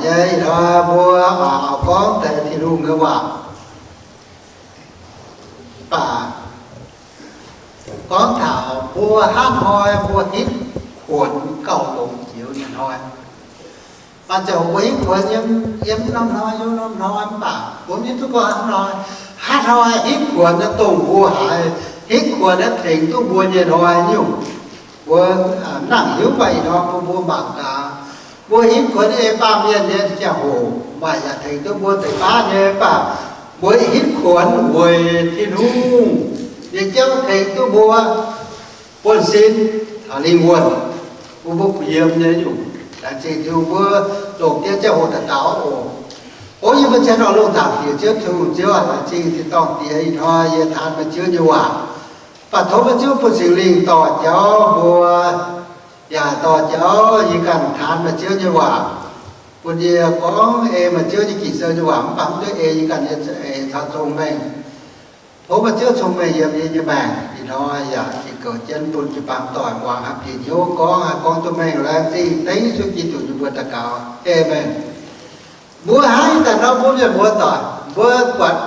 nyei ih hnoi mbuo gorngv deix Tin-Hungh nyei waac, mv baac gorngv taux mbuo hnangv hnoi mbuo hitv kuonx gauh longx jiex nyei hnoi. Maaih ziangh hoc mbuo hitv kuonx yiem, yiem norm hnoi, yiem norm hnoi, mv baac mbuo mv hiuv duqv gorngv hnangv hnoi, hnangv hnoi hitv kuonx naaiv dongh mbuo haiz hitv kuonx naaiv tengx duqv mbuo nyei hnoi nyungc. Mbuo mv nangc hiuv, mv baac ih hnoi mbuo, mbuo mangc gaax, mbuo hitv kuonx ei baamh mienh nyei ziangh hoc maaih yaac tengx duqv mbuo deix baav nyei, mv baac mbuo hitv kuonx weic Tin-Hungh nyei jauv tengx duqv mbuo buonv sin taux lingh wuonh, bun mbuo kuh yiem nyei nyungc. Laengz zingh Tin-Hungh, mbuo longc deix ziangh hoc daux gaux oc. O yie mbuo cien oix longc zaangc Diex Ziouv Tin-Hungh, Ziouv aac, laengz zingh tin-dorngh Diex ih hnoi yie taan meih Ziouv nyei waac. Mv baac tov meih Ziouv bun Singx Lingh dorh jauv mbuo, yaac dorh jauv yie ganh taan meih Ziouv nyei waac, bun yie gorngv ei meih Ziouv nyei Ging-Sou nyei waac, mv baac mv duqv ei yie ganh nyei eix caux cong-mengh. Tov meih Ziouv cong-mengh yiem yie nyei maengc ih hnoi yaac ging goux jienv bun jiu-baang doic muangx haih bieqc hnyouv gorngv, haih gorngv duqv mengh. Laengz zingh dengv Yesu Giduc nyei mbuox daux gaux. Aamen. Mbuo hnangv ih zanc nor, mbuo mienh muoz doic, mbuo buatc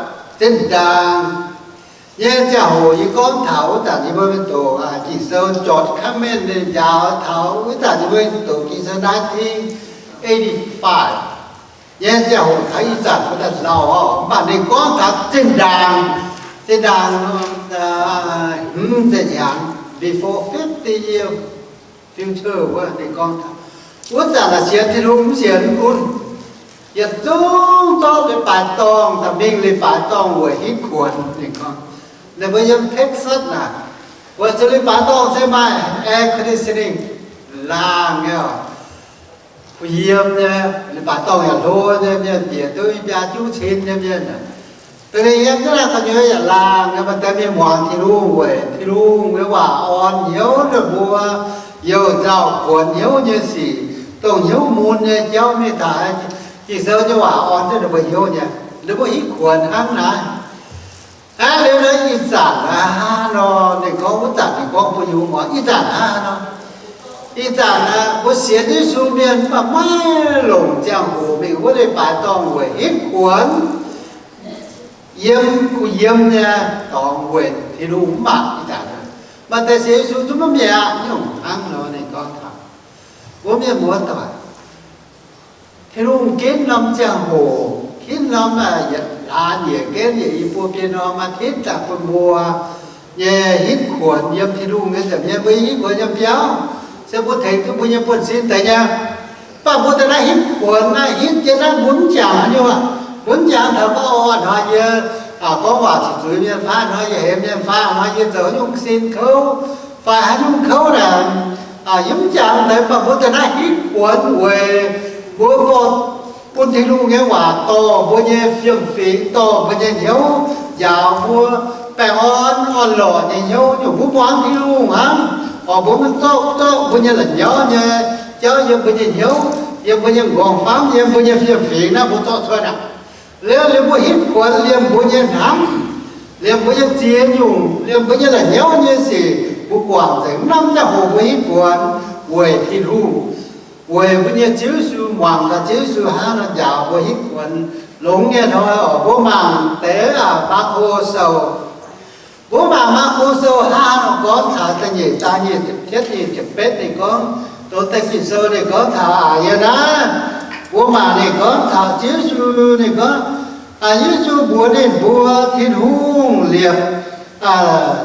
zinh ndaangc nyei ziangh hoc yie gorngv taux wuov zanc yie mbuo mienh doqc Ging-Sou, George Cummings ninh njaaux taux wuov zanc yie mbuo mienh doqc Ging-Sou nineteen eighty-five nyei ziangh hoc, taux ih zanc mbuo daaih lauh oc. Mv baac ninh gorngv taux zinh ndaangc, zinh ndaangc hmz ziepc hnyangx, before fifty year future wuov, ninh gorngv taux wuov zanc naaic sienx Tin-Hungh mv sienx mv gunv, yietc zungv zorqv leiz-baaix dorngh, daaih mingh leiz-baaix dorngh weic hitv kuonx. Ninh gorngv, ninh mbuo yiem Texas naaic, weic zuqc leiz-baaix dorngh se maaih air conditioning, laangh nyei oc, kuh yiem nyei, leiz-baaix dorngh yaac hlo nyei, mienh bieqc duqv i biaa juqv cin nyei mienh. Da'nyeic yiem jienv naaiv gu'nyuoz yaac laangh nyei, maaih deix mienh muangx Tin-Hungh weic Tin-Hungh nyei waac orn hnyouv ninh mbuo youh nzauh kuonx hnyouv nyei sic, dongh hnyouv mun nyei jauv mingh taux Ging-Sou nyei waac orn jienv ninh mbuo hnyouv nyei, ninh mbuo hitv kuonx hnangv naaiv. Aav, liuz nor ih zanc aqv nor, ninh gorngv wuov zanc ninh gorngv bun yie muangx, ih zanc aqv nor, ih zanc aqv, mbuo sienx Yesu mienh mv baac maiv longc ziangh hoc mingh wuov leiz-baaix dorngh weic hitv kuonx, yiem kuh yiem nyei dorngx weic Tin-Hungh mv baac ih zanc aqv, maaih deix sienx Yesu zungv maiv mi'aqv. Nyungc hnangv nor ninh gorngv taux mbuo mienh muoz doic, Tin-Hungh ginv norm ziangh hoc, ginv norm yietc hlaax nyeic genv yietc i buo biei norm maaih tinv daaih bun mbuo nyei hitv kuonx yiem Tin-Hungh nyei nza'hmien. Mbuo hitv kuonx yiem biauv, se mbuo tengx duqv mbuo nyei buonv-sin deix nyei. Mv baac mbuo daaih naaiv hitv kuonx naaiv, hitv jienv naaiv mbuo mv jangx haaix nyungc aqv. Mbuo mv jangx taux gorngv, hnoi yie gorngv waac ziqc zuiz mienh fai hnoi yie hemx mienh fai hnoi yie zoux haaix nyungc sin kouv fai haaix nyungc kouv naaic, yie mv jangx deix. Mv baac mbuo daaih naaiv hitv kuonx weic mbuo bun Tin-Hungh nyei waac dorh mbuo nyei fiem-fingx, dorh mbuo nyei hnyouv, njaaux mbuo baengh orn orn-lorqc nyei hnyouv. Nyungc mbuo muangx Tin-Hungh hnangv, oix mbuo maiv zorqv, zorqv mbuo nyei la'nyauv nyei jauv yiem mbuo nyei hnyouv, yiem mbuo nyei nqorngv-famv, yiem mbuo nyei fiem-fingx naaiv mbuo zorqv cuotv aqv. Liuz, liuz mbuo hitv kuonx liemh mbuo nyei hnamv, liemh mbuo nyei ziex nyungc, liemh mbuo nyei la'nyauv nyei sic, mbuo guangc nzengc. Mv norm ziangh hoc mbuo hitv kuonx weic Tin-Hungh, weic mbuo nyei Ziouv Yesu, muangx gaax Ziouv Yesu hnangv nor njaaux mbuo hitv kuonx longx nyei hnoi oc. Mbuo mangc deix Maako Sou. Mbuo mangc Maako Sou hnangv nor gorngv taux da'nyeic zaang nyic ziepc cietv, nyic ziepc betv ninh gorngv, dongh deix Ging-Sou ninh gorngv taux aqc yie naaiv, mbuo mangc ninh gorngv taux Ziouv Yesu, ninh gorngv, Yesu mbuox ninh mbuo, Tin-Hungh liepc,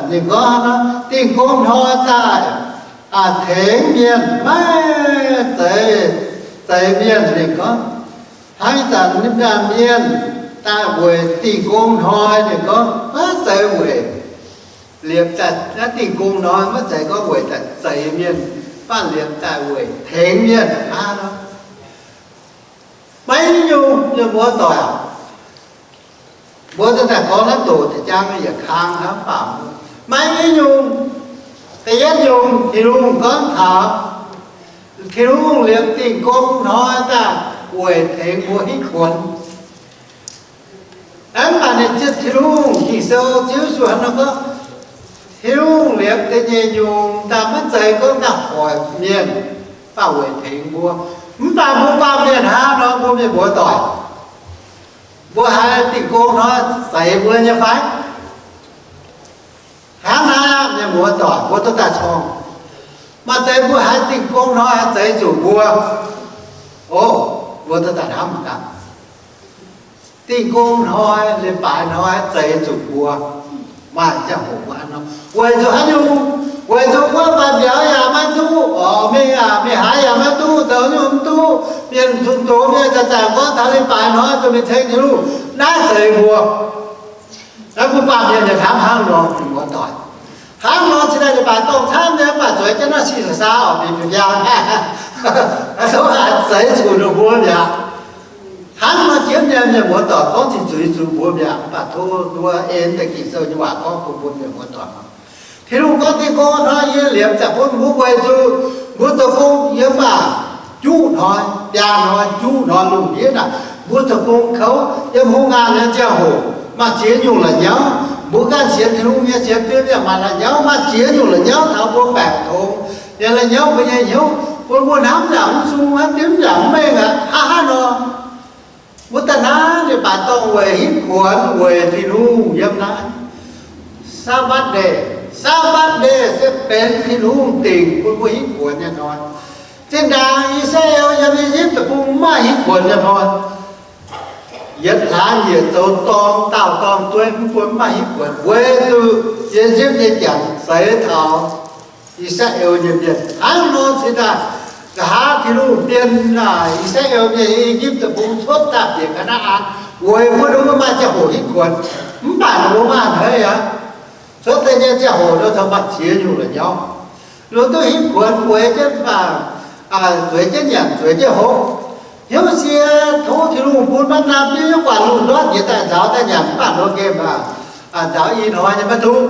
ninh gorngv, dingh gong hnoi daaih tengx mienh maiv zeiz zeix mienh. Ninh gorngv, hnangv ih zanc mienh daaih weic dingh gong hnoi, ninh gorngv maiv zeiz weic liepc daaih naaiv dingh gong hnoi, maiv zeiz gorngv weic daaih zeix mienh, mv baac liepc daaih weic tengx mienh hnangv nor. Maiv nyungc, mienh muoz doic aac, mbuo daaih gorngv naaiv doqc deix jang yietc kang hnangv, mv baac maiv nyungc. Da'yietv nyungc, Tin-Hungh gorngv taux, Tin-Hungh liepc dingh gong hnoi daaih weic tengx mbuo hitv kuonx. Mv baac ninh zieqv Tin-Hungh Ging-Sou, Ziouv Yesu hnangv nor gorngv, Tin-Hungh liepc da'nyeic nyungc daaih maiv zeiz gorngv daaih hoic mienh, mv baac weic tengx mbuo. Mv baac mbuo baamh mienh hnangv nor, mbuo Mienh muoz-doic, mbuo haiz Dingh Gong Hnoi zeix mbuo nyei fai? Hnangv naaiv, mienh muoz-doic, mbuo duqv daaih corng. Maaih deix mbuo haiz Dingh Gong Hnoi zeix zuqc mbuo. O, mbuo duqv daaih hnamv gaax. Dingh Gong Hnoi, Leiz-Baaix Hnoi zeix zuqc mbuo. Maaih ziangh hoc mbuo hnangv nor. Weic zuqc haaix nyungc? Weic zuqc wuov maaih mbiauz yaac maiv duqv, orqc, mingh yaac, mingh haaix yaac maiv duqv, zoux nyungc mv duqv, mienh zuqc doz, mienh zanc-zanc gorngv taux Leiz-Baaix Hnoi zuqc mingh ceng Tin-Hungh, naaiv zeix mbuo. Naaiv mbuo baamh mienh yaac hnamv hnangv nor, mienh muoz-doic. Hnangv nor cingx daaih Leiz-Baaix Dorngh camv nyei, mv baac zueiz jienv naaiv six saa orqc, mingh biaa, zeix zuqc ninh mbuo mi'aqv. Hnangv nor jienv nyei, mienh muoz-doic, gorngv cing zuiz zuqc mbuo mi'aqv, mv baac tov mbuo en deix Ging-Sou nyei waac gorngv bun mbuo mienh muoz-doic. Tin-Hungh gorngv, Dingh Gong Hnoi yie liemh ziangh bun mbuo weic zuqc mbuo zoux gong yiem, aa, juqv hnoi, biaa hnoi, juqv hnoi lungh ndiev naaic, mbuo zoux gong kouv yiem hungh ngaanh nyei ziangh hoc maaih ziex nyungc la'nyauv. Mbuo ganh sienx Tin-Hungh nyei sienx fim yaac maaih la'nyauv, maaih ziex nyungc la'nyauv taux mbuo baengc tongx, yaac la'nyauv mbuo nyei hnyouv, bun mbuo hnamv yaac mv sung, dimv yaac mv mengh aqv. Hnangv haaix nor? Mbuo daaih naaiv Leiz-Baaix Dorngh weic hitv kuonx weic Tin-Hungh yiem naaiv Sabbath Day. Sabbath Day se benx Tin-Hungh dingc bun mbuo hitv kuonx nyei hnoi. Zinh ndaangc I^saa^laa^en yiem I^yipv Deic-Bung mv maaih hitv kuonx nyei hnoi. Yietc hlaax njiec zoux dorng, daauh dorng dueiv, mv bun mv maaih hitv kuonx, weic zuqc I^yipv nyei Janx zeix taux I^saa^laa^en nyei mienh. Hnangv nor cingx daaih, nqa'haav Tin-Hungh bienh I^saa^laa^en mienh I^yipv Deic-Bung cuotv daaih bieqc Kaa^naa^an, weic bun ninh mbuo maaih ziangh hoc hitv kuonx. Mv baac ninh mbuo mv maaih a'hneiv aqv. Cuotv daaih nyei ziangh hoc nor, caux maaih ziex nyungc la'nyauv. Ninh mbuo duqv hitv kuonx, bueix jienv faanh, zueiz jienv nyanc, zueiz jienv hopv. Hnyouv sie tov Tin-Hungh bun maiv naamh biouv nyei guaax lungh ndortv jiex daaih nzaaux daaih nyanc, mv baac ninh mbuo gengh nzaaux i hnoi nyei maiv duqv.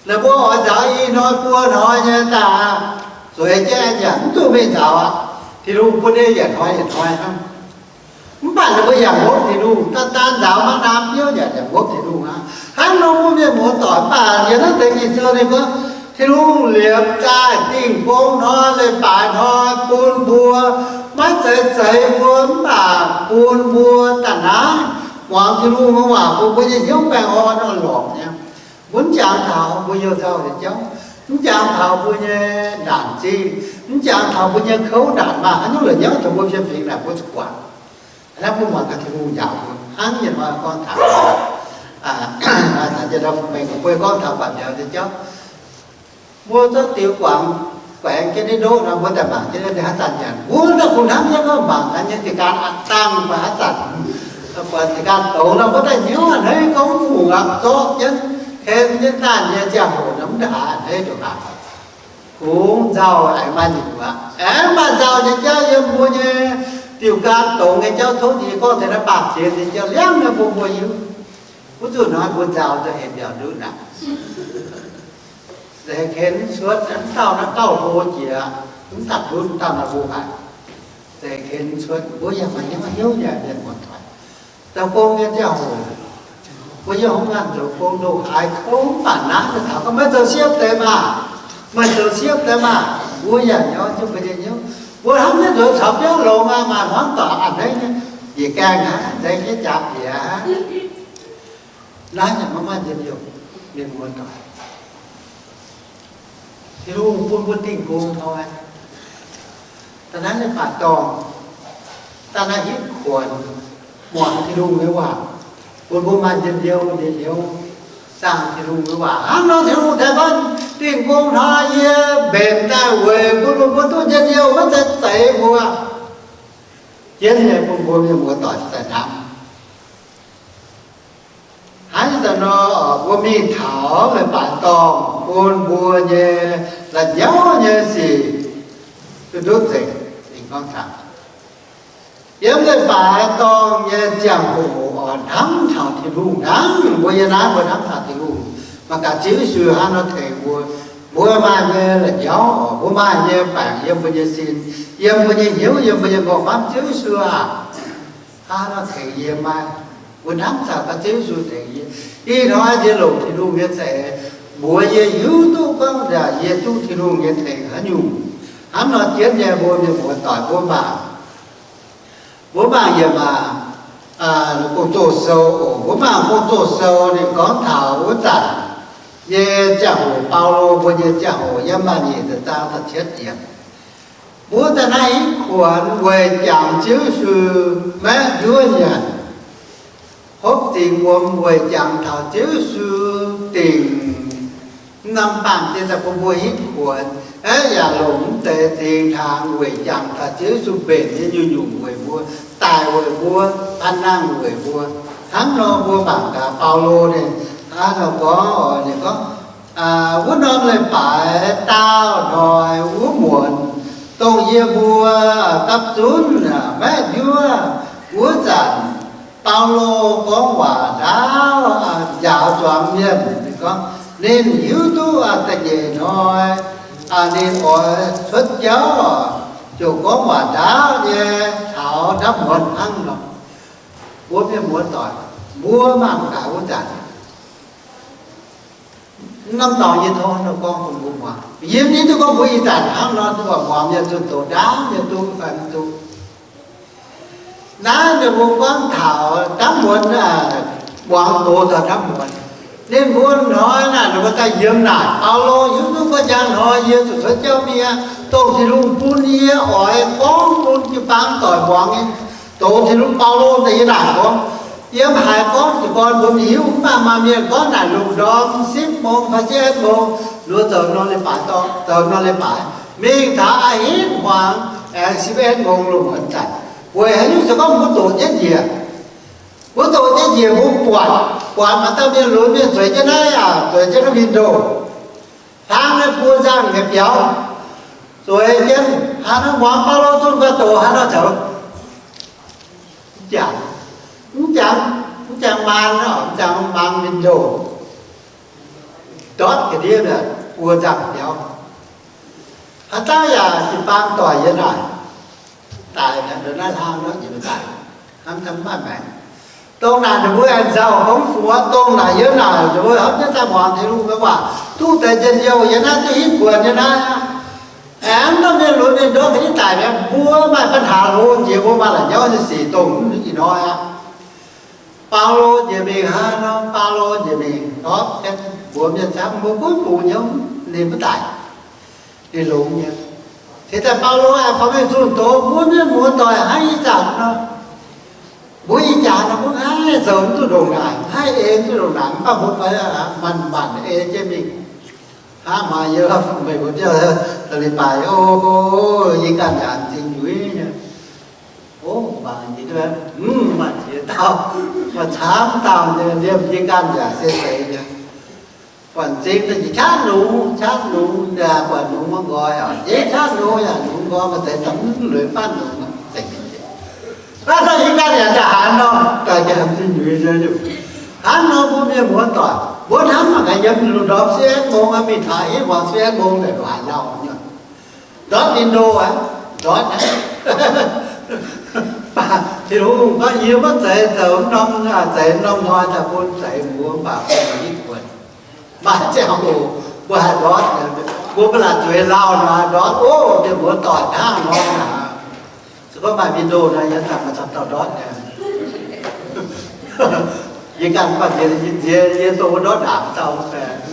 Ninh mbuo oix nzaaux i hnoi buo hnoi nyei daaih, zueiz jienv nyanc, mv duqv mingh nzaaux aqv. Tin-Hungh bun ninh yietc hnoi yietc hnoi hnangv. Mv baac ninh mbuo yaac ngopv Tin-Hungh, daan daan nzaaux maiv naamh biouv yaac yaac ngopv Tin-Hungh aqv. Hnangv nor mbuo mienh muoz-doic, mv baac yiem naaiv deix Ging-Sou ninh gorngv, Tin-Hungh liepc daaih Dingh Gong Hnoi, Leiz-Baaix Hnoi bun mbuo, maiv zeiz zeix mbuo, mv baac bun mbuo daaih naaiv muangx Tin-Hungh nyei waac, bun mbuo nyei hnyouv baengh orn orn-lorqc nyei. Mbuo mv jangx taux mbuo youh nzauh nyei jauv, mv jangx taux mbuo nyei ndaanc zingh, mv jangx taux mbuo nyei kouv ndaanc maah, haaix nyungc la'nyauv taux mbuo fiem-fingx naaic mbuo zuqc guangc. Hnangv mbuo muangx gaax Tin-Hungh njaaux mbuo hnangv nyei nor gorngv taux, taux nyei nor fungx mengh mbuo gorngv taux guangc mbiauz nyei jauv. Mbuo zorqv diux guangc, guangc jienv nyei ndoqv nor, mbuo daaih mangc jienv ninh haaix zanc nyanc. Mbuo daaih kungx hnamv jienv gorngv mangc gaax nyei jiez gan aqc dangh fai haaix zanc, buatc jiez gan douz nor, mbuo daaih hnyouv a'hneiv gorngv fungc aqv, zorqv jienv, ken jienv naanh nyei ziangh hoc nor, mv daaih a'hneiv ndongc haaix. Kungx nzauh aengx maaih nyungc aqv. Aengx maaih nzauh nyei jauv yiem mbuo nyei diuh gan dongz nyei jauv, tov ninh gorngv taux naaiv baamh gen nyei jauv liangv nyei bun mbuo hiuv. Wuov zuqc hnoi mbuo nzauh daaih heuc mbiaauc ndutv aqv. Zeix ken mv cuotv, mv dauh naaiv dauh hlo jiex, mv daaih ndutv, mv dauh naaiv hlo haic. Zeix ken mv cuotv, mbuo yaac maaih hnyouv hnyouv nyei mienh muoz-doic. Zoux gong nyei ziangh hoc, mbuo yiem hungh ganh zoux gong, ndongc haaix kouv mv baac naaiv nyei taux gorngv, meih zoux siepv deix maah! Meih zoux siepv deix maah! Mbuo yaac nyauv jienv mbuo nyei hnyouv. Mbuo hnamv jienv nzuonx caux biauv longx aqv, maaih hnamv doic a'hneiv nyei, njiec gaengh hnangv, nzengc jienv jaax bieqc aqv. Naaiv yaac maiv maaih njien-youh, mienh muoz-doic. Tin-Hungh bun mbuo Dingh Gong Hnoi, da'naaiv nyei baac dorngh, da'naaiv hitv kuonx, muangx Tin-Hungh nyei waac, bun mbuo maaih njien-youh nyei hnyouv, zaangh Tin-Hungh nyei waac. Hnangv nor Tin-Hungh tengx gorngv, Dingh Gong Hnoi yie mbenc daaih weic bun mbuo duqv njien-youh, maiv zeiz zeix mbuo. Jienv nyei bun mbuo mienh muoz-doic daaih hnamv. Hnangv ih zanc nor, mbuo mingh taux leiz-baaix dorngh bun mbuo nyei la'nyauv nyei sic duqv nzengc. Yiem leiz-baaix dorngh nyei ziangh hoc oix hnamv taux Tin-Hungh hnangv. Mbuo yiem naaiv mbuo hnamv taux Tin-Hungh, mangc gaax Ziouv Yesu hnangv nor tengx mbuo. Mbuo maaih nyei la'nyauv, mbuo maaih nyei baengc yiem mbuo nyei sin, yiem mbuo nyei hnyouv, yiem mbuo nyei gorngv-famv, Ziouv Yesu aah! Hnangv nor tengx yie maah! Mbuo hnamv taux gaax Ziouv Yesu tengx yie. Ih hnoi yie longc Tin-Hungh nyei za'eix mbuox yie hiuv duqv gorngv yie duqv Tin-Hungh nyei tengx haaix nyungc. Hnangv nor jienv nyei mbuo mienh muoz-doic mbuo mangc. Mbuo mangc yiem aac, Gong-Zoh Sou oc. Mbuo mangc Gong-Zoh Sou ninh gorngv taux wuov zanc nyei ziangh hoc, Baulo mbuo nyei ziangh hoc, yiem maaih nyeic zaang da'cietv yiemc. Mbuo daaih naaiv hingv kuonx weic jangx Ziouv Yesu maiv njuov nyanc, hopv zingx wuom weic jangx taux Ziouv Yesu dingc norm baamh gen daaih bun mbuo hingv kuonx, aeqv, yaac longc mv deix zingx hnaangx weic jangx taux Ziouv Yesu mbenc nyei nyungc-nyungc weic mbuo, daic weic mbuo, panh nangh weic mbuo. Hnangv nor mbuo mangc gaax Baulo ninh hnangv nor gorngv, ninh gorngv, wuov norm leiz-baaix daauh hnoi wuov muonz, dongh yie mbuo gapv zunv maiv njuov wuov zanc, Baulo gorngv waac ndaauv njaaux zuangx mienh. Ninh gorngv ninh hiuv duqv da'nyeic hnoi ninh oix cuotv jauv, ziouc gorngv waac ndaauv nyei taux ndapv muonz hnangv nor. Mbuo mienh muoz-doic, mbuo mangc gaax wuov zanc, norm dorngx nyei tov nor gorngv bun mbuo muangx. Yie mv duqv gorngv mbuo ih zanc hnangv nor duqv muangx, mienh zunh doz ndaauv mienh duqv fai mv duqv. Naaiv ninh mbuo gorngv taux ndapv muonz, muangx doz taux ndapv muonz. Ninh mbuo hnoi naaic ninh mbuo daaih yiem naaic, Baulo hiuv duqv wuov njang hnoi yie zuqc cuotv jauv miev, dongh Tin-Hungh bun yie oix gorngv bun jiu-baang doic muangx nyei doz. Tin-Hungh, Baulo daaih yiem naaic gorngv, yiem haaix gorngv jiez gorn mbuo mv hiuv, mv baac maaih mienh gorngv naaic lungh ndorm sipv mong fai sipv mong, ninh mbuo zoux norm leiz-baaix dorngx, zoux norm leiz-baaix mingh taux a'hneiv hmuangx aengx sipv mong lungh muonz zanc. Weic haaix nyungc? Se gorngv mbuo doqc jienv njiec, mbuo doqc jienv njiec mbuo buatc, buatc maaih dauh mienh lunx mienh zueiz jienv naaiv, zueiz jienv naaiv window, hlang naaiv buo nzangc nyei biaux, zueiz jienv hnangv nor, muangx Baulo zunh guanh doqc hnangv nor zoux. Mv jangx, mv jangx, mv jangx maan, mv jangx maan window, ndortv ga'ndiev buo nzangc biaux. Haaix dauh yaac jiu-baang doic yiem naaic daic, naaiv hlang ndortv njiec daic, hnamv mv maaih maengc. Dongh naaic ninh mbuo aengx nzauh gorngv fungx, dongh naaic yiem naaic ninh mbuo hnamv jienv daaih muangx Tin-Hungh nyei waac, duqv deix njien-youh yiem naaiv, duqv hitv kuonx yiem naaiv. Aengx norm mienh lunx mienh ndortv ga'ndiev daic mi'aqv, mbuo maaih ปัญหา hlo jiex, mbuo maaih la'nyauv nyei sic dongh ih hnoi aqv. Baulo njiec mingh hnangv nor, Baulo njiec mingh ndortv jienv mbuox mienh camv, mbuo gunv bungx hnyouv ninh mv daic, ninh longx nyei. Cingx daaih Baulo aengx faaux mingh zunh doz, mbuo mienh muoz-doic hnangv ih zanc nor, mbuo ih jaax nor mbuo mv haih zoux mv duqv ndongc naaic, mv haih ei mv duqv ndongc naaic, mv baac mbuo fai manc-manc ei jienv mingh. Hnangv maaih yie meih mbuo biauv da'leiz-baaix, o, yie ganh yaac m'zing nyuiz nyei. O, mangc jiex, mv maaih ziex dauh, maaih camv dauh nyei, liemh yie ganh yaac se seix nyei. Buatc m'zing daaih jiex qaqv nungx, qaqv nungx, buatc nungx maiv nqoi oc. Jiex qaqv nungx yaac nungx nqoi, maaih deix daaih mv lueic fatv nungx, zengc. Aav, yie ganh yaac daaih haaix nor, daaih m'zing nyuiz nyei. Hnangv nor mbuo mienh muoz-doic, mbuo hnamv mangc gaax, yiem lungh ndorm sipv mong mingh taux a'hneiv hmuangx sipv mong naaic, haaix lauh nyei ndortv window aqv, ndortv aqv. Mv baac Tin-Hungh gorngv yie maiv zeiz zoux norm, zeiz norm hnoi daaih bun zeiz mbuo, mv baac bun mbuo hitv kuonx. Maaih ziangh hoc mbuo haih ndortv, mbuo mv baac zueiz lauh nor ndortv, o, mienh muoz-doic hnangv nor aqv. Se gorngv maaih window nor, yie daaih maaih camv dauh ndortv nyei. Yie ganh baac nziex, nziex yie dongh wuov ndortv ndaangc dauh,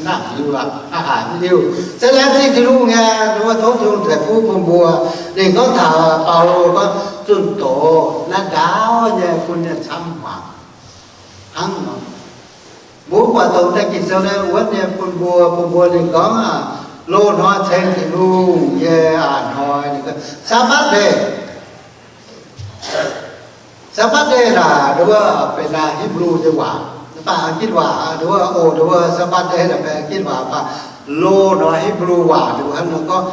nangc liuz aqv, hnangv haaix mv liuz. Se laengz zingh Tin-Hungh nyei, ninh mbuo tov Tin-Hungh ceix fuqv bun mbuo. Ninh gorngv taux Baulo gorngv zunh doz naaiv ndaauv nyei bun mienh camv hmuangx hnangv nor. Mbuo buatc dongh deix Ging-Sou naaiv wuonv nyei bun mbuo, bun mbuo ninh gorngv, loz-hnoi ceng Tin-Hungh nyei a'hnoi, ninh gorngv Sabbath day. Sabbath day naaic nduov benx Hipv^lu nyei waac, mv baac Giduc waac, nduov, o, nduov Sabbath day naaic benx Giduc waac, mv baac loz-hnoi Hipv^lu waac nduov hnangv nor gorngv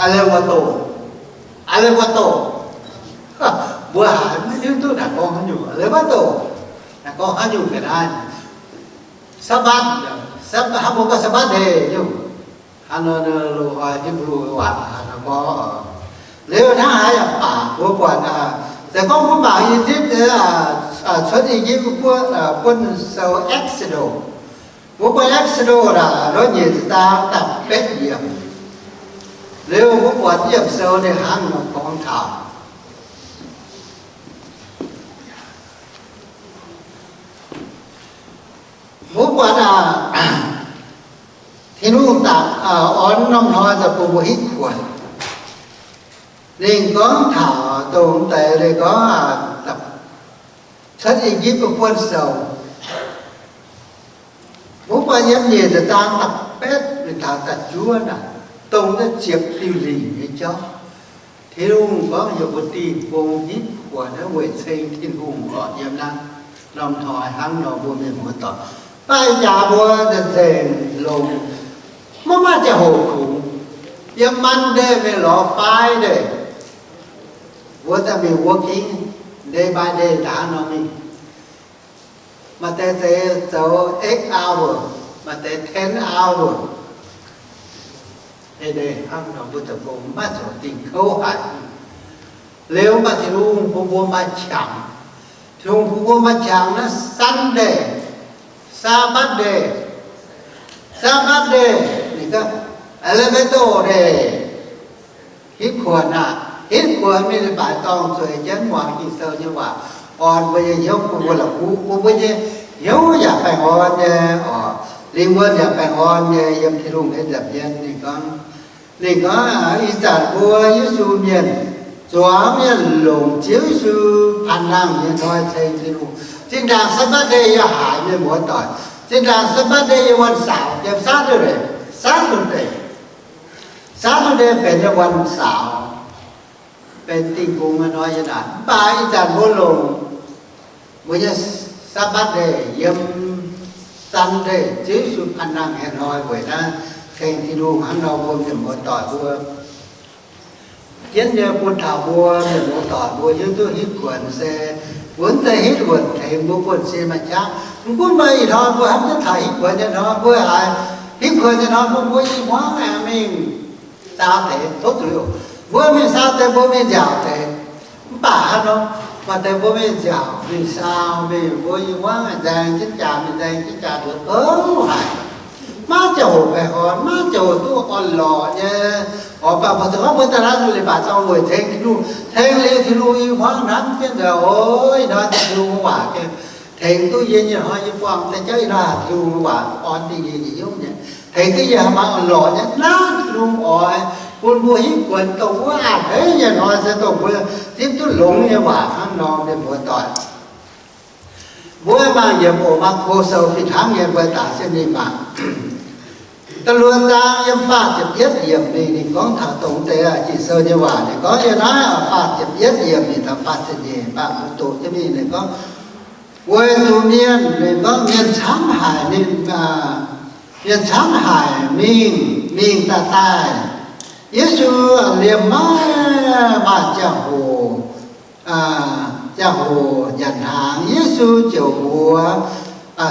Arivato. Arivato. Mbuo haiz maiv hiuv duqv naaic gorngv haaix nyungc, Arivato. Naaic gorngv haaix nyungc ga'naaiv. Sabbath, Sabbath, hnangv mbuo gorngv Sabbath day nyungc. Hnangv nor, loz-hnoi Hipv^lu waac hnangv nor gorngv. Liuz hnangv haaix yaac baac mbuo buatc, se gorngv mbuo mangc I^yipv, cuotv I^yipv buonv sou Exodus, mbuo buatc Exodus naaic, nduov nyeic zaang da'betv yiemc. Liuz mbuo buatc yiem sou ninh hnangv nor gorngv taux Tin-Hungh daaih orn norm hnoi daaih bun mbuo hitv kuonx. Ninh gorngv taux dongh deix, ninh gorngv cuotv I^yipv buonv sou. Mbuo buatc yiem nyic ziepc zaang da'betv mingh taux da'juov naaic, dongh naaiv ziepc diuh lingc nyei jauv. Tin-Hungh gorngv heuc mbuo dingh bung hitv kuonx naaiv weic ceng Tin-Hungh orqc. Yiem naaiv norm hnoi hnangv nor mbuo mienh muoz-doic, mv baac ih jaax mbuo nzengc longx, maiv maaih ziangh hoc kungx. Yiem Monday mingh lorz Friday, mbuo daaih mingh working day by day ndaangc nor mingh. Maaih deix zeix zoux eight hour, maaih deix ten hour. Hnangv nor mbuo zoux gong maiv zoux dingh kouv haic. Liuz mv baac Tin-Hungh bun mbuo maaih qangx. Tin-Hungh bun mbuo maaih qangx naaiv Sunday, Sabbath day, Sabbath day, ninh gorngv elevator day. Hitv kuonx aah, hitv kuonx mingh leiz-baaix dorngh zueiz jienv muangx Ging-Sou nyei waac, orn mbuo nyei hnyouv bun mbuo la'kuqv, bun mbuo nyei hnyouv yaac baengh orn nyei oc, lingh wuonh yaac baengh orn nyei yiem Tin-Hungh nyei nza'hmien. Ninh gorngv, ninh gorngv ih zanc mbuo Yesu mienh, zuangx mienh longc Ziouv Yesu panh nangh nyei hnoi ceng Tin-Hungh. Zinh ndaangc Sabbath day yaac haiz, mienh muoz-doic, zinh ndaangc Sabbath day yiem วันเสาร์, yiem Saturday, Saturday. Saturday benx nyei วันเสาร์, benx dingh bung nyei hnoi nyei naaic. Mv baac ih zanc mbuo longc mbuo nyei Sabbath day yiem Sunday, Ziouv Yesu panh nangh nyei hnoi weic naaiv ceng Tin-Hungh. Hnangv nor mbuo mienh muoz-doic mbuo jienv nyei bun taux mbuo mienh muoz-doic mbuo hiuv duqv hitv kuonx se mbuo mv zeiz hitv wuonc tengx mbuo buonv-sin maaih qaqv. Mv gunv maaih ih hnoi mbuo hnamv jienv taux hitv kuonx nyei hnoi, mbuo haiz hitv kuonx nyei hnoi mbuo, mbuo i hmuangv aengx mingh saau deix tov zuiz oc. Mbuo mingh saau deix, mbuo mingh nziaauc deix. Mv baac hnangv nor, maaih deix mbuo mingh nziaauc, mingh saau, mingh mbuo i hmuangv nzaeng jienv jaax, mingh nzaeng jienv jaax nduov kouv haic. Maiv ziangh hoc baengh orn, maiv ziangh hoc duqv orn-lorqc nyei. Oix baac mbuo zuqc gorngv mbuo daaih naaiv leiz-baaix dorngh weic ceng Tin-Hungh, ceng liuz Tin-Hungh i hmuangv hnamv jienv nzengc, o, ih hnoi Tin-Hungh waac tengx duqv yie nyei hnoi, yie buangh deix jauv ih hnoi Tin-Hungh waac orn dingh yie nyei hnyouv nyei. Tengx duqv yie haaix maaih orn-lorqc nyei naaiv Tin-Hungh oix bun mbuo hitv kuonx dongh wuov a'hneiv nyei hnoi se dongh mbuo zipv duqv longx nyei waac hnangv nor, mienh muoz-doic. Mbuo mangc yiem oc, Maako Sou fih hnangv nyei, mbuo daaih siev mingh mangc. Da'luoqc zaang yiem faah ziepc yietv yiemc mingh, ninh gorngv taux dongh deix Ging-Sou nyei waac. Ninh gorngv yiem naaiv faah ziepc yietv yiemc mingh taux faah ziepc nyeic, mv baac mbuo doqc jienv mingh, ninh gorngv, weic zuqc mienh, ninh gorngv mienh camv haic, ninh, mienh camv haic mingh mingh daaih daaih. Yesu liemh maiv maaih ziangh hoc, ziangh hoc nyanc hnaangx, Yesu ziouc mbuox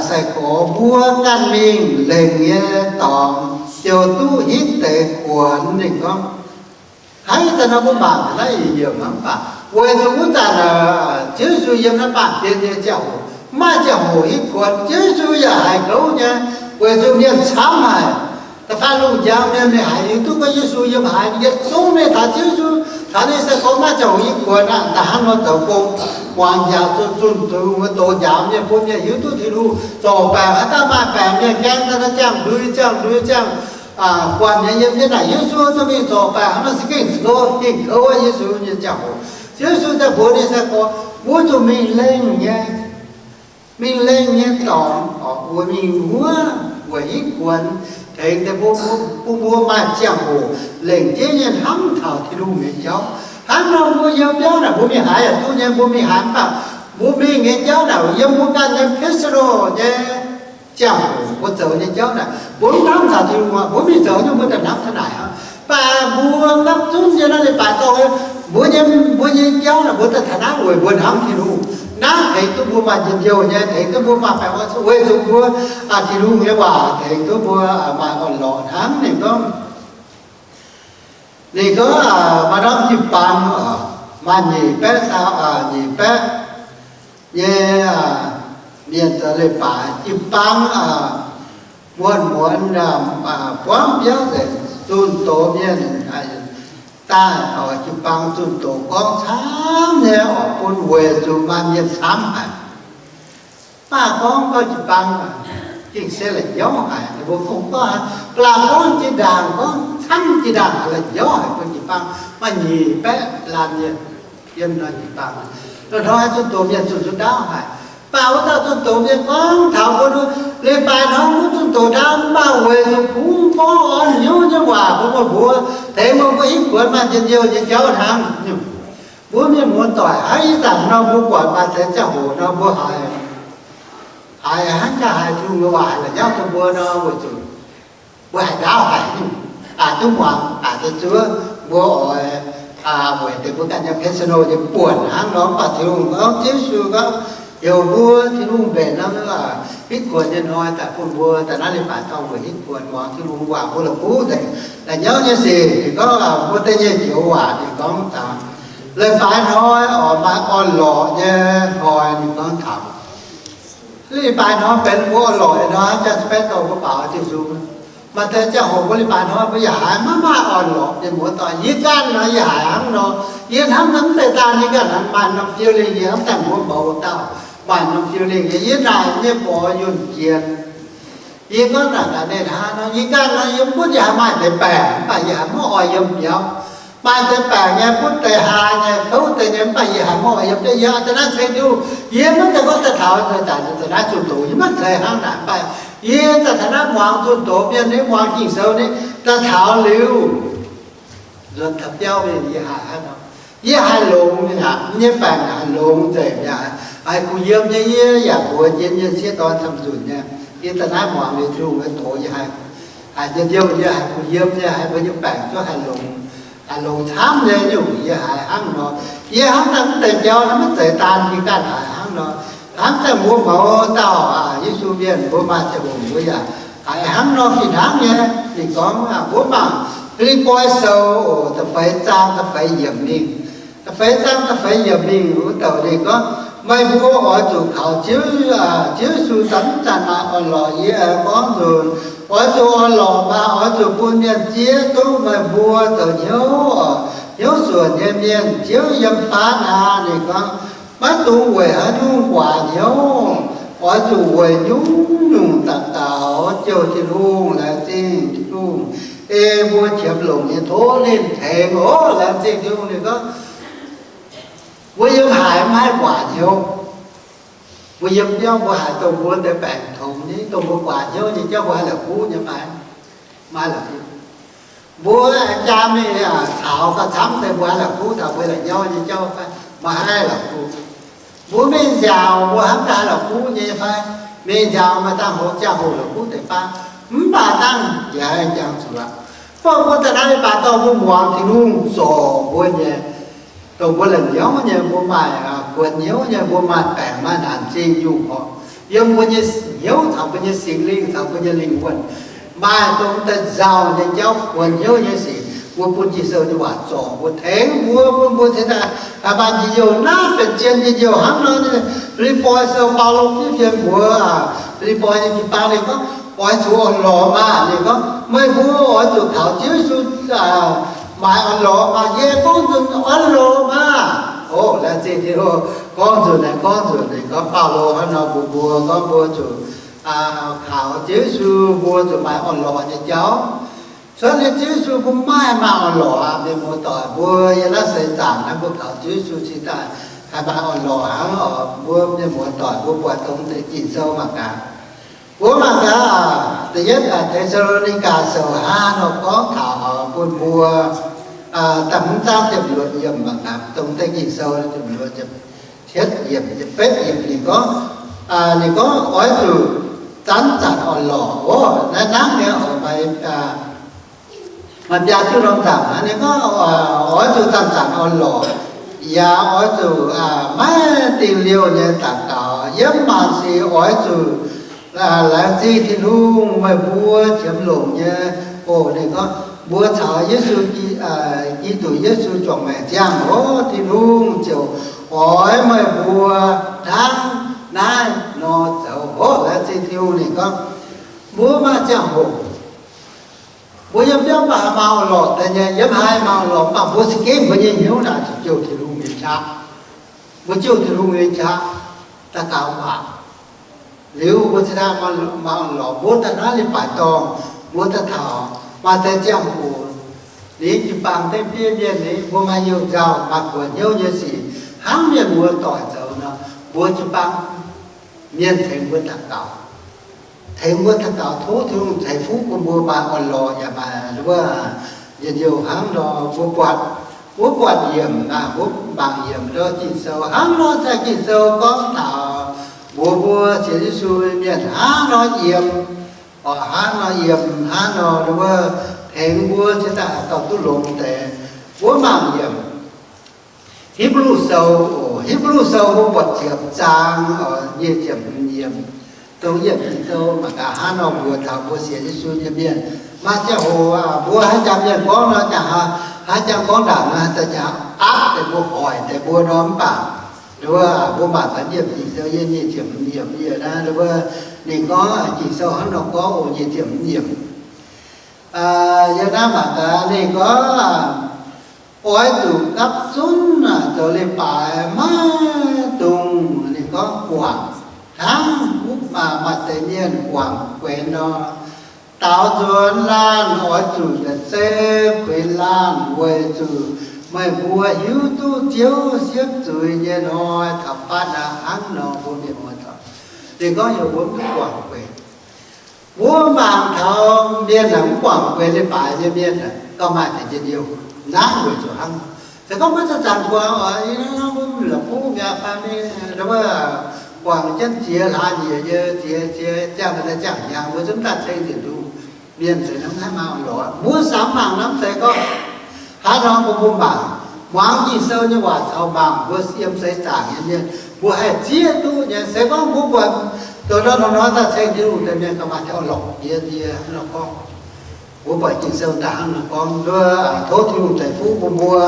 sai-gorx mbuo ganh mingh lengc nyei dorngx ziouc duqv hitv deix kuonx. Ninh gorngv, hnangv ih zanc nor mbuo mangc naaiv i yiemc hnangv baac, weic zuqc wuov zanc Ziouv Yesu yiem naaiv baamh gen nyei ziangh hoc, mv maaih ziangh hoc hitv kuonx. Ziouv Yesu yaac haiz gouv nyei, weic zuqc mienh camv haic. Da'faanh lungh njang mienh ninh haiz hiuv duqv gorngv Yesu yiem haaix, yietc zungv mienh taux Ziouv Yesu, taux ninh sai-gorx maiv ziangh hoc hitv kuonx aqv. Da'hnangv nor zoux gong, muangx njaaux zunh zunh, doz njaaux mienh, bun mienh hiuv duqv Tin-Hungh zorc baengc. Haaix dauh maaih baengc mienh gaeng daaih, ziangh ndui ziangh ndui ziangh guanh nyei yiem jienv naaic Yesu, zuqc mingh zorc baengc. Hnangv nor se gengh kouv, gengh kouv Yesu nyei ziangh hoc. Ziouv Yesu daaih mbuox ninh sai-gorx, mbuo zuqc mingh lengh nyei, mingh lengh nyei dorngx, weic mingh wuov, weic hitv kuonx, tengx deix mbuo, bun mbuo maaih ziangh hoc lengc jeiv nyei hnamv taux Tin-Hungh nyei jauv. Hnangv nor mbuo yiem biauv naaic mbuo mingh haaix yaac duqv nyei, mbuo mingh haaix mv baac mbuo mingh nyei jauv naaic yiem mbuo ganh nyei personal nyei ziangh hoc mbuo zoux nyei jauv naaic, mbuo mv hnamv taux Tin-Hungh aqv. Mbuo mingh zoux nyei mbuo daaih hnamv taux naaic aqv. Mv baac mbuo mv hnamv zunv nyei naaiv leiz-baaix dorngh, mbuo nyei, mbuo nyei jauv naaic mbuo daaih taux naaiv weic mbuo hnamv Tin-Hungh. Naaiv tengx duqv mbuo maaih njien-youh nyei, tengx duqv mbuo maaih baengh orn, weic zuqc mbuo Tin-Hungh nyei waac tengx duqv mbuo maaih orn-lorqc hnangv. Ninh gorngv, ninh gorngv maaih norm jiu-baang, maaih nyic baeqv, nyic baeqv nyei mienh zoux leiz-baaix. Jiu-baang muonz-muonz buangv biauv nzengc, zunh doz mienh daaih, jiu-baang zunh doz gorngv camv nyei oc, bun weic zuqc maaih mienh camv haic. Mv baac gorngv gauh jiu-baang aqv, Gengh se la'nyauv haic. Ninh mbuo kungx gorngv, ba'laqc gorngv jiex ndaangc, gorngv camv jiex ndaangc, la'nyauv haic bun jiu-baang. Maaih nyic baeqv laanh mienh yiem nor jiu-baang. Loz-hnoi zunh doz mienh zunh zunh ndaauv haic. Mv baac wuov dauh zunh doz mienh gorngv taux mbuo, leiz-baaix hnoi mbuo zunh doz ndaauv, mv baac weic zuqc kungx gorngv orn hnyouv nyei waac bun meih mbuo, tengx meih mbuo hitv kuonx maaih njien-youh nyei jauv hnangv. Mbuo mienh muoz-doic, haiz ih zanc nor mbuo buatc maaih deix ziangh hoc nor mbuo haiz, haiz hnangv jaa haiz Tin-Hungh nyei waac la'nyauv bun mbuo nor, weic zuqc mbuo haaix ndaauv haiz nyungc, aqc duqv muangx, aqc duqv zuov, mbuo oix weic deix mbuo ganh nyei personal nyei buonc hnangv nor. Mv baac Tin-Hungh gorngv, Ziouv Yesu gorngv, heuc mbuo Tin-Hungh mbenc nor, hitv kuonx nyei hnoi daaih bun mbuo daaih naaiv leiz-baaix dorngh weic hitv kuonx muangx Tin-Hungh waac, mbuo la'kuqv nzengc. La'nyauv nyei sic ninh gorngv, mbuo da'nyeic joux waac ninh gorngv taux leiz-baaix hnoi oix maaih orn-lorqc nyei hnoi ninh gorngv taux. Leiz-baaix hnoi benx mbuo orn-lorqc nyei hnoi, jaa spectacle mbuo baaux diuh nzung. Maaih deix ziangh hoc mbuo leiz-baaix hnoi mbuo yaac haiz maiv maaih orn-lorqc nyei muoz-doic. Yie ganh nor yie haiz hnangv nor. Yie hnamv naaiv mv zeiz daan yie ganh hnangv, maaih norm feeling, yie hnamv daaih mbuo mouz dauh maaih norm feeling nyei. Yie naaic nyei borx yunh jien, yie gorngv naaic gaax ninh hnangv nor, yie ganh nor yie mv butv yie haiz maaih deix baengc, mv baac yie haiz maiv oix yiem biauv. Maaih deix baengc nyei, butv deix haa nyei, kouv deix nyei, mv baac yie haiz maiv oix yiem biauv. Yie daaih naaiv ceng Tin-Hungh, yie maiv zeiz gorngv daaih taux daaih naaiv zunh doz, yie maiv zeiz hnangv naaic, mv baac yie daaih taux naaiv muangx zunh doz mienh, yie muangx Ging-Sou nyei, daaih taux liuz nzuonx taux biauv mingh yie haiz hnangv nor, yie haiz longx mi'aqv. Yie nyei baengc haiz longx nzengc mi'aqv, haiz kuh yiem nyei. Yie yaac mbuox jienv yie sieqv dorn camv-nzunc nyei, yie daaih naaiv muangx liuz Tin-Hungh nyei doz, yie haiz, haiz njien-youh nyei, haiz kuh yiem nyei, haiz mbuo nyei baengc zuov haiz longx, haiz longx camv nyei nyungc. Yie haiz hnangv nor, yie hnamv daaih mv deix jauv naaiv maiv zeiz daan yie ganh haiz hnangv nor. Hnamv daaih mbuo mouz dauh aac, Yesu mienh mbuo maaih ziangh hoc mbuo yaac haiz hnangv nor fih hnangv nyei. Ninh gorngv mbuo mangc Fi^lipv^poi Sou da'feix zaang da'feix yiemc mingh. Da'feix zaang da'feix yiemc mingh wuov douc ninh gorngv, meih mbuo oix zuqc kaux Ziouv, Ziouv Yesu zanc-zanc maaih orn-lorqc. Yie aengx gorngv nzunc, oix zuqc orn-lorqc maah! Oix zuqc bun mienh zieqv duqv meih mbuo zoux hnyouv, hnyouv suonc nyei mienh. Ziouv yiem fatv aqv. Ninh gorngv, maiv dungx weic haaix nyungc guaax hnyouv. Oix zuqc weic nyungc-nyungc daux gaux jouh Tin-Hungh, laengz zingh Tin-Hungh, ei mbuo qiemx longc nyei tov ninh tengx oc. Laengz zingh Tin-Hungh. Ninh gorngv, mbuo yiem haaix maiv haih guaax hnyouv. Mbuo yiem biauv mbuo haiz dongh mbuo deix baengc tongx nyei, dongh mbuo guaax hnyouv nyei jauv mbuo haih la'kuqv nyei fai? Maiv la'kuqv. Mbuo jaa mingh caux gauh camv deix mbuo haih la'kuqv taux mbuo la'nyauv nyei jauv fai? Maiv haih la'kuqv. Mbuo mingh nziaauc mbuo hnamv daaih haih la'kuqv nyei fai? Mingh nziaauc maaih dangh hoz ziangh hoc la'kuqv deix baav, mv baac dangh yaac haih jangx zuqc aqv. Baac mbuo daaih naaiv leiz-baaix dorh mbuo muangx Tin-Hungh zorc mbuo nyei, dongh mbuo la'nyauv nyei, mbuo maaih kuonx hnyouv nyei, mbuo maaih baengc maaih naanc zingh nyungc orqc, yiem mbuo nyei hnyouv caux mbuo nyei Singx Lingh caux mbuo nyei lingh wuonh maaih dongh daaih nzauh nyei jauv, kuonx hnyouv nyei sic, mbuo bun Ging-Sou nyei waac zorc mbuo, tengx mbuo, bun mbuo cingx daaih haih maaih njien-youh naaiv benx zien njien-youh hnangv nor. Fi^lipv^poi Sou, Baulo fiev fienx mbuox Fi^lipv^poi nyei jiu-baang, ninh gorngv, oix zuqc orn-lorqc maah! Ninh gorngv, meih mbuo oix zuqc kaux Ziouv Yesu maaih orn-lorqc maah! Yie gorngv nzunc orn-lorqc maah! O, laengz zingh Tin-Hungh, gorngv nzunc naaic, gorngv nzunc naaic, gorngv Baulo hnangv nor mbuox mbuo, gorngv mbuo zuqc kaux Ziouv Yesu, mbuo zuqc maaih orn-lorqc nyei jauv. Cuotv liuz Ziouv Yesu mbuo maiv maaih orn-lorqc aqv. Mienh muoz-doic, mbuo yiem naaiv seix zaangc naaiv mbuo kaux Ziouv Yesu cingx daaih haih maaih orn-lorqc hnangv oc. Mbuo mienh muoz-doic mbuo buatc dongh deix Ging-Sou mangc gaax. Mbuo mangc gaax, da'yietv Te^saa^lo^ni^gaa Sou hnangv nor gorngv taux bun mbuo da'hmz zaang ziepc luoqc yiemc mangc gaax, dongh deix Ging-Sou ziepc luoqc, cietv yiemc, cietv betv yiemc ninh gorngv, ninh gorngv oix zuqc zanc-zanc orn-lorqc oc. Naaiv hnangv nyei oc, maaih biaa diuh norm nzangc hnangv. Ninh gorngv oix zuqc zanc-zanc orn-lorqc, yaac oix zuqc maiv dingh liouh nyei daux gaux. Yiem maanc sic oix zuqc laengz zingh Tin-Hungh, meih mbuo qiemx longc nyei. O, ninh gorngv mbuo caux Yesu, Giduc Yesu juangc maengc ziangh oc, Tin-Hungh ziouc oix meih mbuo hnangv naaiv nor zoux oc. Laengz zingh Tin-Hungh. Ninh gorngv mbuo maaih ziangh hoc mbuo yiem biauv mv baac maaih orn-lorqc deix nyei, yiem haaix maaih orn-lorqc mv baac mbuo za'gengh mbuo nyei hnyouv naaic zuqc jouh Tin-Hungh nyei qaqv. Mbuo jouh Tin-Hungh nyei qaqv daux gaux mv baac Liuz mbuo cingx daaih maaih orn-lorqc, mbuo daaih naaiv leiz-baaix dorngh, mbuo daaih taux maaih deix ziangh hoc, ninh jiu-baang deix biei mienh, ninh mbuo maaih youh nzauh, maaih buoz hnyouv nyei sic, hnangv mienh muoz doic zoux nor, mbuo jiu-baang mienh tengx mbuo daux gaux, tengx mbuo daux gaux tov Tin-Hungh ceix fuqv bun mbuo maaih orn-lorqc yaac maaih wuov njien-youh hnangv nor. Mbuo buatc, mbuo buatc yiemc, mbuo mangc yiemc ndau Ging-Sou hnangv nor, zaih Ging-Sou gorngv taux mbuox mbuo sienx Yesu mienh hnangv nor yiem, oc, hnangv nor yiem, hnangv nor wuov tengx mbuo cingx daaih dorh duqv longx deix. Mbuo mangc yiemc Hipv^lu Sou, oc, Hipv^lu Sou mbuo buatc ziepc zaang, oc, nyic ziepc hmz yiemc. Dongh yiemc Ging-Sou mangc gaax hnangv nor mbuox taux mbuo sienx Yesu nyei mienh. Maaih ziangh hoc mbuo haaix jangx mienh gorngv nor, jangx, haaix jangx gorngv ndaangc nor, daaih jangx aapv deix mbuo, hoic deix mbuo nor, mv baac wuov mbuo mangc gaax yiemc Ging-Sou yie nyic ziepc hmz yiemc yie naaiv, wuov ninh gorngv Ging-Sou hnangv nor gorngv, oc, nyic ziepc hmz yiemc. Yie naaiv mangc gaax ninh gorngv, oix zuqc gapv zunv zoux leiz-baaix maiv dungx, ninh gorngv guangc hnangv maaih deix mienh guangc guenx nor. Daaux nzuonx laanh oix zuqc yietc zei kuinx laanh, weic zuqc meih mbuo hiuv duqv Ziouv siepv zuiz nyei hnoi taux fatv aqv. Hnangv nor mbuo mienh muoz-doic, ninh gorngv heuc mbuo mv duqv guangc guenx. Mbuo mangc taux mienh aeqv, mv guangc guenx leiz-baaix nyei mienh aeqv, gauh maaih deix njien-youh. Naaiv weic zuqc hnangv, se gorngv mbuo zanc-zanc guangc oc, mbuo la'kuqv mi'aqv fai mingh, wuov, guangc jienv ziex hlaax nyieqc nyei, ziex, ziex ziangh daaih ziangh hnyangx, mbuo zungv daaih ceng Tin-Hungh. Mienh se hnangv naaiv maaih orn-lorqc. Mbuo samx mangc norm deix gorngv, hnangv nor mbuo, mbuo mangc, muangx Ging-Sou nyei waac caux mangc mbuo yiem seix zaangc nyei mienh, mbuo haih zieqv duqv nyei. Se gorngv mbuo buatc dongh nor dongh nor daaih ceng Tin-Hungh deix mienh gauh maaih orn-lorqc. Yie, yie hnangv nor gorngv, mbuo buatc Ging-Sou daaih hnangv nor gorngv, tov Tin-Hungh ceix fuqv bun mbuo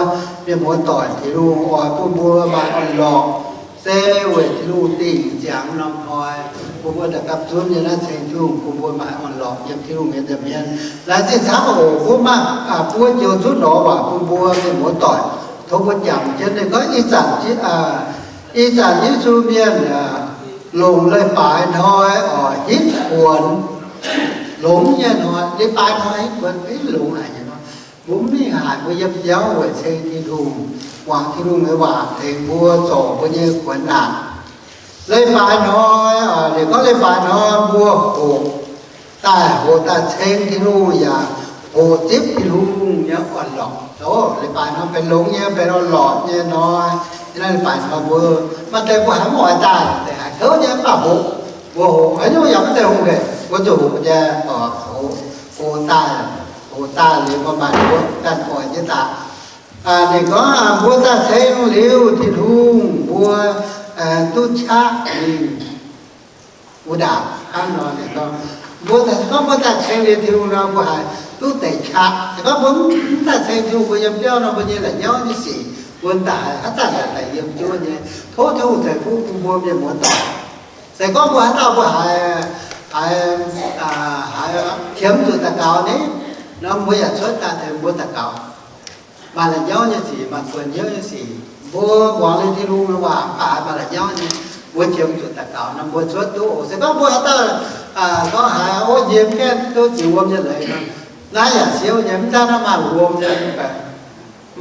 mienh muoz-doic, Tin-Hungh oix bun mbuo maaih orn-lorqc. Se weic Tin-Hungh dingh ziangx norm hnoi, bun mbuo daaih gapv zunv nyei naaiv ceng Tin-Hungh bun mbuo maaih orn-lorqc yiem Tin-Hungh nyei nza'hmien. Laengz zingh camv oc. Mbuo maaih buo joux zunv lorz waac bun mbuo mienh muoz-doic, tov mbuo jangx jienv. Ninh gorngv ih zanc, ih zanc Yesu mienh longc leiz-baaix hnoi oc, hitv kuonx. Longx nyei hnoi, leiz-baaix hnoi hitv kuonx, hitv longx haic nyei hnoi. Mbuo mv mingh haaix, mbuo yiem biauv weic ceng Tin-Hungh, muangx Tin-Hungh nyei waac tengx mbuo zorc mbuo nyei kuonx naanc. Leiz-baaix hnoi, ninh gorngv leiz-baaix hnoi mbuo hoqc daaih, hoqc daaih ceng Tin-Hungh yaac hoqc zipv Tin-Hungh nyei orn-lorqc. Oc, leiz-baaix hnoi benx longx nyei, benx orn-lorqc nyei hnoi. Yiem naaiv leiz-baaix hnoi mbuo, maaih deix mbuo haiz mv oix daaih, deix haiz kouv nyei mv baac hoqc, mbuo hoqc haaix nyungc yaac mv zeiz hungh hec, mbuo zuqc hoqc nyei. Hoqc, hoqc daaih, hoqc daaih liuz mbuo maaih mbuo ganh oix nyei daaih. Ninh gorngv mbuo daaih ceng liuz Tin-Hungh mbuo duqv qaqv mingh wuov ndaangc. Hnangv nor ninh gorngv, mbuo daaih, gorngv mbuo daaih ceng liuz Tin-Hungh nor mbuo haiz duqv deix qaqv. Se gorngv mbuo mv daaih ceng Tin-Hungh, mbuo yiem biauv nor mbuo nyei la'nyauv nyei sic mbuo daaih haaix zanc daaih yiem zuov nyei. Tov Tin-Hungh ceix fuqv bun mbuo mienh muoz-doic. Se gorngv mbuo haaix dauh mbuo haiz, haiz, haiz qiemx zuqc daux gaux ni, nor mbuo yaac cuotv daaih tengx mbuo daux gaux. Maaih la'nyauv nyei sic, maaih buonc hnyouv nyei sic, mbuo muangx liuz Tin-Hungh nyei waac mv baac haiz maaih la'nyauv nyei, mbuo qiemx zuqc daux gaux nor mbuo cuotv duqv oc. Se gorngv mbuo haaix dauh gorngv haiz, o, yie mv gaengh duqv ziux wuom nyei leiz nor, naaiv yaac siouv nyei, mv daan naaiv maaih wuom nyei, mv baac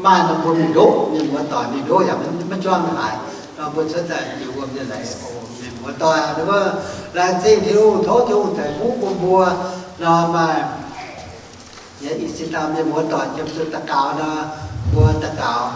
maaih nor mbuo mingh ndoqv, mienh muoz-doic mingh ndoqv yaac maiv juangv haaix. Nor mbuo cuotv daaih ziux wuom nyei leiz oc, mienh muoz-doic. Wuov, laengz zingh Tin-Hungh, tov Tin-Hungh ceix fuqv bun mbuo. Nor maaih i cin dauh mienh muoz-doic qiemx zuqc daux gaux nor, mbuo daux gaux.